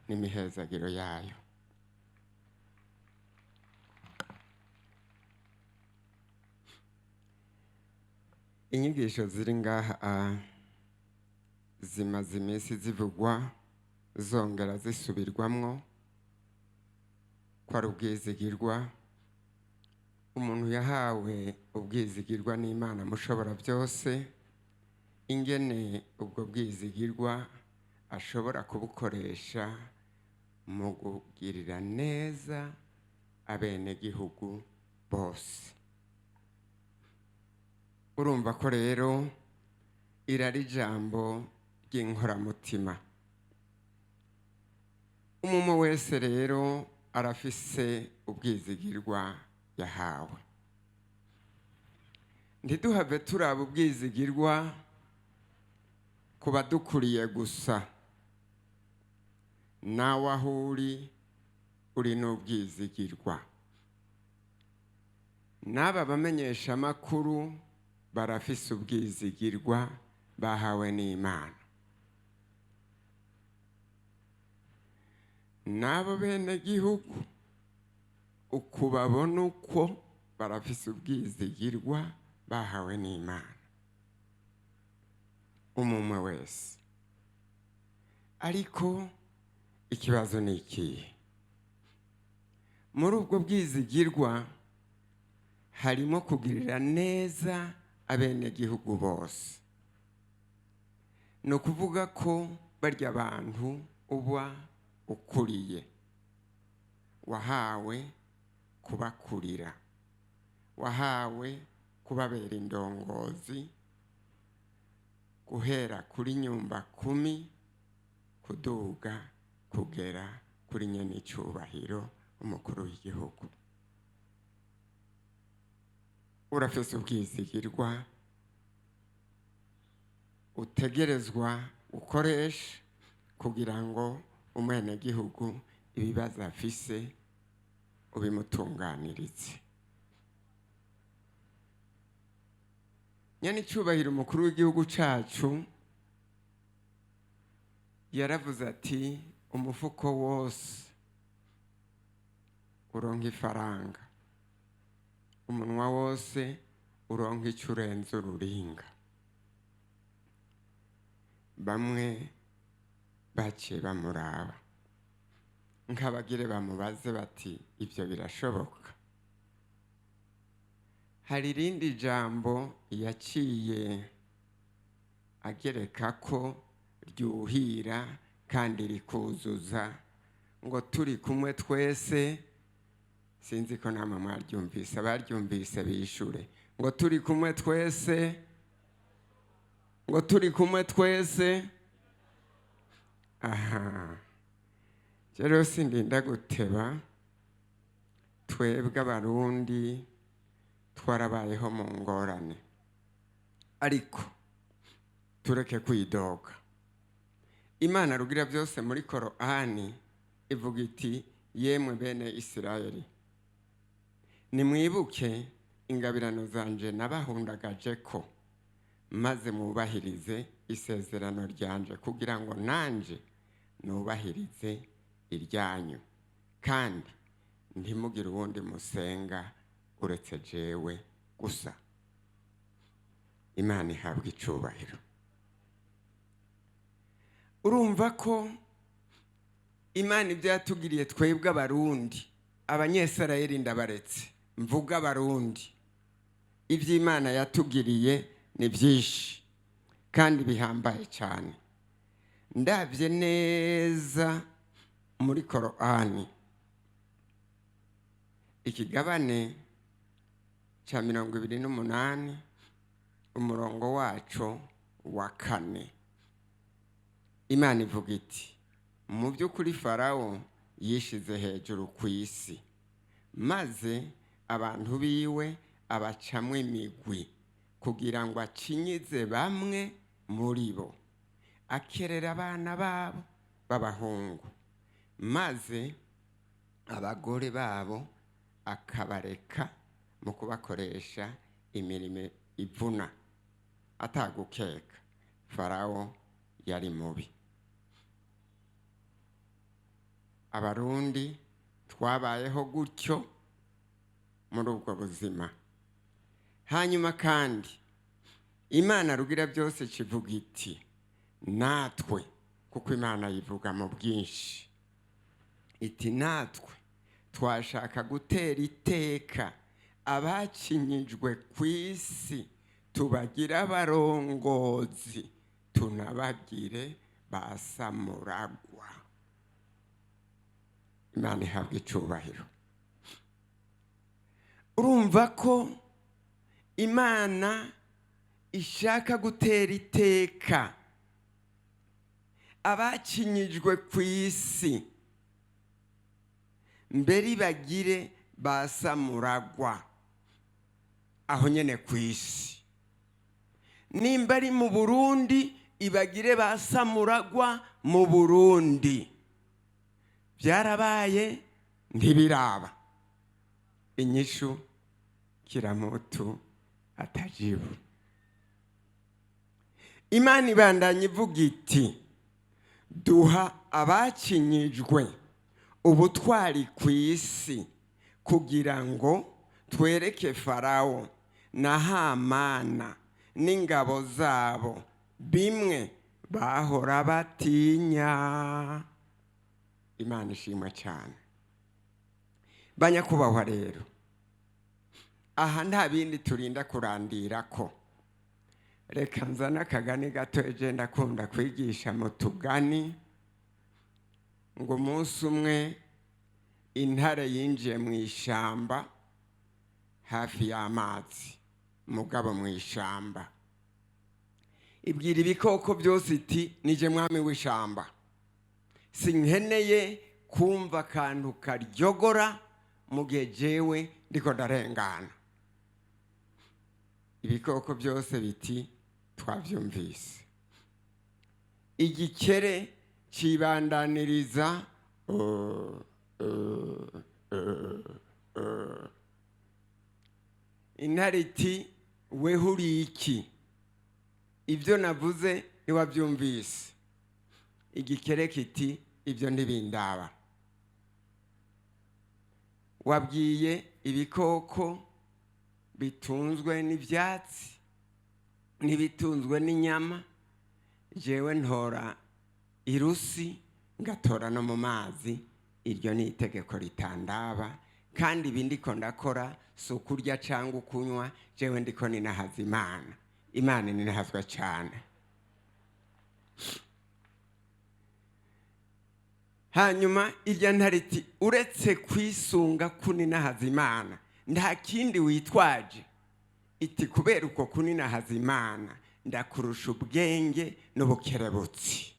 n'imihezagiro yayo. Inyigisho ziri ngaha zimaze iminsi zivugwa zongera zisubirwamwo ko ari ubwizigirwa. Umuntu yahawe ubwizigirwa n'Imana mushobora byose, ingene ubwo bwizigirwa ashobora kubukoresha mu kugirira neza abenegihugu bose. Urumva ko rero irari ijambo ry'inkoramutima. Umwe wese rero arafise ubwizigirwa yahawe. Ntiduhave turaba ubwizigirwa ku badukuriye gusa, nawe aho uri uri n'ubwizigirwa. N'aba bamenyeshamakuru barafise ubwizigirwa bahawe n'Imana. N'abo benegihugu ukubabona uko barafise ubwizigirwa bahawe n'Imana. Umumwe wese. Ariko ikibazo ni ikihe? Muri ubwo bwizigirwa harimo kugirira neza abenegihugu bose. Ni ukuvuga ko barya bantu uba ukuriye, wahawe kubakurira, wahawe kubabera indongozi, guhera kuri nyumba kumi kuduga kugera kuri nyenicubahiro umukuru w'igihugu. Urafise ubwizigirwa utegerezwa gukoresha kugira ngo umwenegihugu ibibazo afise ubimutunganirize. Nyenicubahiro umukuru w'igihugu cacu yaravuze ati umufuko wose uronka ifaranga, umunwa wose uronka ico urenza ururinga. Bamwe baciye bamuraba nk'abagire bamubaze bati ibyo birashoboka? Hari irindi jambo yaciye agereka ko ryuhira kandi rikuzuza, ngo turi kumwe twese. Sinzi ko namwe mwaryumvise, abaryumvise bishure ngo turi kumwe twese, ngo turi kumwe twese. Aha rero sindinda guteba, twebwe Abarundi twarabayeho mu ngorane, ariko tureke kwidoga. Imana rugira byose muri Korani ivuga iti yemwe bene Isirayeli, nimwibuke ingabirano zanje nabahundagaje ko, maze mwubahirize isezerano ryanje kugira ngo nanje nubahirize iryanyu, kandi ntimugire uwundi musenga uretse jewe gusa. Imana ihabwa icubahiro. Urumva ko Imana ibyo yatugiriye twebwe Abarundi, Abanyesirayeli ndabaretse mvuga Abarundi, ibyo Imana yatugiriye ni byinshi kandi bihambaye cyane. Ndabye neza muri Korani ikigabane cya 28 umurongo waco wa 4, Imana ivuga iti mu by'ukuri Farawo yishize hejuru ku isi, maze abantu biwe abacamwo imigwi kugira ngo acinyize bamwe muri bo, akerera abana babo b'abahungu, maze abagore babo akabareka mu kubakoresha imirimo ivuna atagukeka. Farawo yari mubi. Abarundi twabayeho gutyo muri ubwo buzima. Hanyuma kandi Imana Rugira byose kivuga iti natwe, kuko Imana yivuga mu bwinshi, iti natwe twashaka gutera iteka abakinyijwe ku isi, tubagire abarongozi, tunabagire basamuragwa. Imana ihabwa icubahiro. Urumva ko Imana ishaka gutera iteka abakinyijwe ku isi, mbere ibagire basamuragwa aho nyene ku isi. Nimba ari mu Burundi, ibagire basamuragwa mu Burundi. Byarabaye, ntibiraba. Inyishu kiramutu atajibu. Imana ibandanya ivuga iti duha abakinyijwe ubutwari ku isi, kugira ngo twereke Farawo na Hamana n'ingabo zabo bimwe bahora batinya. Imana ishimwe cyane. Banyakubahwa, rero aha nta bindi turinda kurandira ko reka nzane akagani gato. Eje ndakunda kwigisha mu tugani. Ngo umunsi umwe intare yinjiye mu ishyamba hafi y'amazi, mugabo mu ishyamba, ibwira ibikoko byose iti nije mwami w'ishyamba, sinkeneye kumva akantu karyogora mu gihe jewe ndiko ndarengana. Ibikoko byose biti twabyumvise. Igikere cibandaniriza Intare iti weho uri iki? Ibyo navuze ntiwabyumvise? Igikere kiti ibyo ntibindaba. Wabwiye ibikoko bitunzwe n'ibyatsi n'ibitunzwe n'inyama, jewe ntora irusi ngatora no mu mazi. Iryo ni itegeko ritandaba, kandi ibi ndiko ndakora si ukurya cyangwa ukunywa, jewe ndiko ninahaza Imana. Imana ninahazwa cyane. Hanyuma irya ntare iti uretse kwisunga kuninahaza Imana nta kindi witwaje? Iti kubera uko kuninahaza Imana ndakurusha ubwenge n'ubukerebutsi.